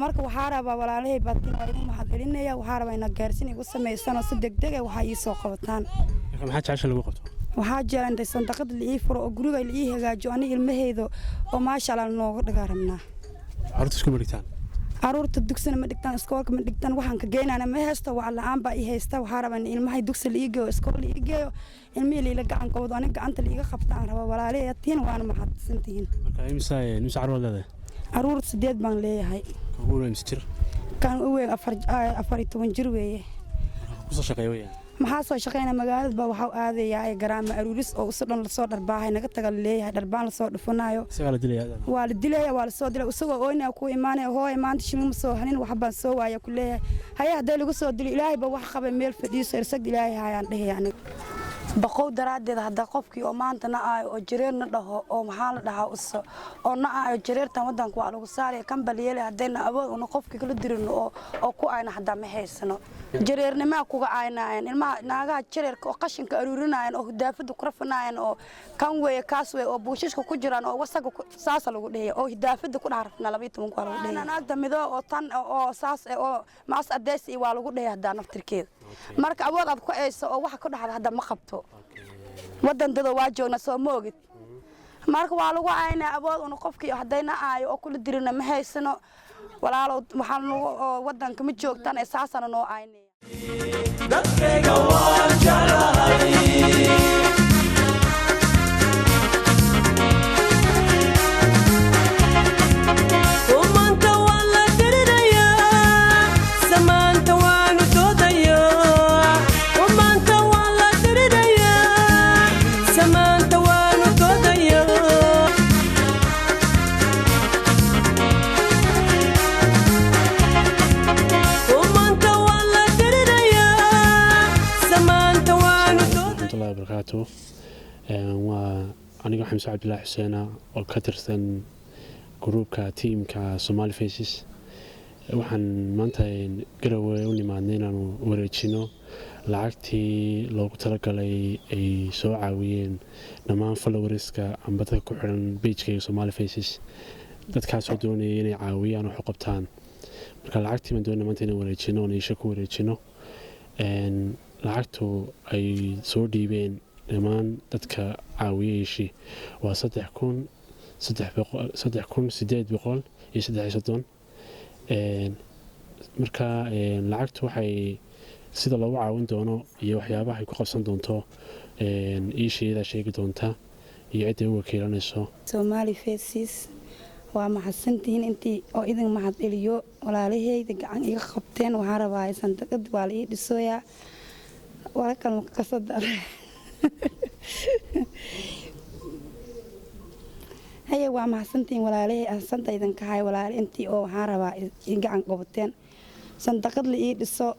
Marka waxaa rabaa, walaalahay baatiin, waa idin mahad celinaya. Waxaa rabaa ina gaarsiin igu samaysan oo si degdeg ah waxaa ii soo qabataan. Marka maxaa jecesha lagu qabto? Waxaa jira intay sandaqad la ii furo oo guriga la ii hagaajo, ani ilmahayda oo maasha Allah nooga dhigaa rabnaa. Carruurta isku ma dhigtaan? Caruurta dugsina ma dhigtaan, iskoolka ma dhigtaan. Waxaan ka geynana ma haysto, wax la-aan baa ii haysta. Waxaa rabaa in ilmahay dugsi la ii geeyo, iskool la ii geeyo, ilmihii liila gacan qabado, aniga gacanta la iiga qabta aan rabaa. Walaalahay tiin, waana mahadsantihiin. Marka imisa carruur leedahay? Caruur sideed baan leeyahay. Ka ugu weyn imisa jir? Kan u weyn 14 jir weeye. Kusoo shaqeeya weeyaan? Maxaa soo shaqeynaya? Magaalada baa waxaa aadayaa ay garaama aruuris oo isu dhan lasoo dharbaahay, naga taga laleeyahay, dharbaan lasoo dhufanayo. Isagaa la dilaya? Waa la dilaya, waa lasoo dilaya. Isagoo ooynaya ku imaanaya: "Hooy, maanta shilin ma soo hanin, wax baan soo waaya," ku leeyahay. Haye, hadday lagu soo dilo, Ilaahay ba wax qabay, meel fadhiiso, irsag Ilaahay hayaan dhehaya. Aniga baqow daraaddeed hadda qofkii oo maanta na aayo oo jareerna dhaho oo maxaa la dhahaa uso oo na aayo, jareertan wadanka waa lagu saaraya kan balyeele. Haddayna awood una qofkii kala dirino oo ku ayna haddaa ma haysano, jareernimaa kuga aynaayeen ilmaha. Naagaha jareerka oo qashinka aruurinaayeen oo hidaafada ku rafanaayeen oo kan weeye, kaas weeye, oo buushashka ku jiraan oo wasaga saasa lagu dhehaya oo hidaafada ku dhex rafnaa 12 waa lagu dhehaya. Naagta midoo oo tan oo saas oo maas adeys iyo waa lagu dhehaya haddaa naftirkeeda. Marka awood aad ku eyso oo waxa ku dhacda hadda ma qabto. Wadan dada waa joogna, soo ma ogid? Marka waa lagu aynaa. Awood una qofkii haddayna aayo oo kula dirina ma haysano. Walaalow, waxaa nagu oo wadanka ma joogtaan ee saasana noo aynaya. Dadkayga waan jeclahay. Maanta waan la dirirayaa, samaanta waanu doodayaa. Maanta waan la dirirayaa, samaanta waanu doodayaa. Maanta waan la dirirayaa, samaanta waanu doodayaa. Raxmatullahi wabarakaatu. Waa aniga Xamse Cabdillaahi Xuseena oo ka tirsan gruupka tiimka Somali Faces. Waxaan maanta Garowe u nimaadnay inaanu wareejino lacagtii loogu talagalay ay soo caawiyeen dhammaan followerska amba dadka ku xiran pagekayga Somali Faces, dadkaasoo doonayay inay caawiyaan, wax u qabtaan. Marka lacagtii baan doonay maanta inaan wareejino oon iisha ku wareejino. Lacagtu ay soo dhiibeen dhammaan dadka caawiyayshi waa 3833. Marka lacagtu waxay sida loogu caawin doono iyo waxyaabaha ay ku qabsan doonto iisheedaa sheegi doonta iyo cidday u wakiilanayso. Somali Faces, waa mahadsantihiin intii oo idin mahad celiyo. Walaalahayda gacan iga qabteen. Waxaan rabaa sandaqad waa la ii dhisooyaa wala kale kasoo dar. Haye, waa mahadsantihiin walaalahay, ahsanta idinka hay walaale intii oo waxaan rabaa i gacan qabateen, sandaqad la ii dhiso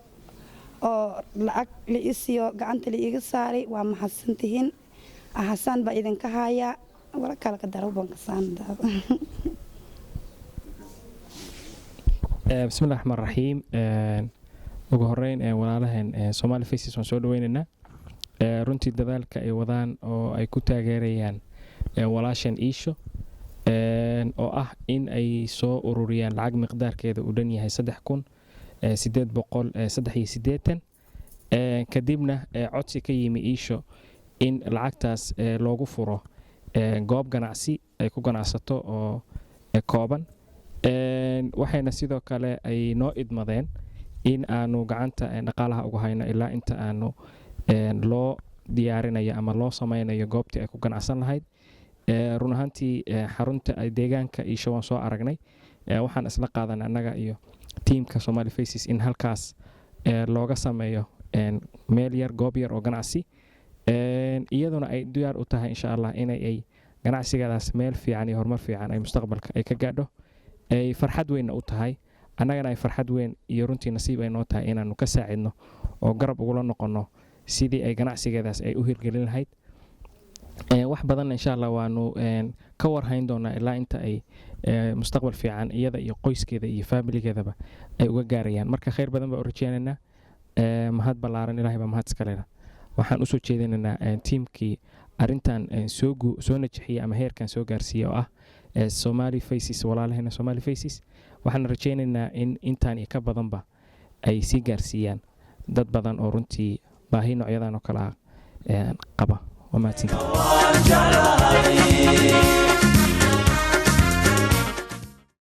oo lacag la ii siiyo, gacanta la iiga saaray. Waa mahadsantihiin, ahasaan baa idinka hayaa. Wala kale ka daro baan kasaan. Bismillahi raxmaan raxiim. Ugu horeyn, walaalaheen Somali Faces waan soo dhaweyneynaa. Runtii dadaalka ay wadaan oo ay ku taageerayaan walaashan Iisho, oo ah in ay soo ururiyaan lacag miqdaarkeeda uu dhan yahay 3883, kadibna codsi ka yimi Iisho in lacagtaas loogu furo goob ganacsi ay ku ganacsato oo kooban. Waxayna sidoo kale ay noo idmadeen in aanu gacanta dhaqaalaha ugu hayno ilaa inta aanu loo diyaarinayo ama loo sameynayo goobtii ay ku ganacsan lahayd. Run ahaantii, xarunta ay deegaanka Iisho waan soo aragnay. Waxaan isla qaadanay annaga iyo tiimka Somali Faces in halkaas looga sameeyo meel yar, goob yar oo ganacsi, iyaduna ay diyaar u tahay insha Allah inay ay ganacsigeedaas meel fiican iyo horumar fiican ay mustaqbalka ay ka gaadho, ay farxad weynna u tahay, annagana ay farxad weyn iyo runtii nasiib ay noo tahay inaanu ka saacidno oo garab ugula noqonno sidii ay ganacsigeedaas ay u hirgelin lahayd. Wax badanna insha Allah waanu ka warhayn doonaa ilaa inta ay mustaqbal fiican iyada iyo qoyskeeda iyo faamiligeedaba ay uga gaarayaan. Marka khayr badan baa u rajeynaynaa. Mahad ballaaran, Ilahay baa mahad iska leh. Waxaan usoo jeedinaynaa tiimkii arrintan soo najixiyey ama heerkan soo gaarsiiyey oo ah Somali Faces, walaalaheena Somali Faces. Waxaan rajaynaynaa in intaan iyo ka badanba ay sii gaarsiiyaan dad badan oo runtii baahi noocyadan oo kale ah qaba. Waa mahadsantihiin. Waan jeclahay.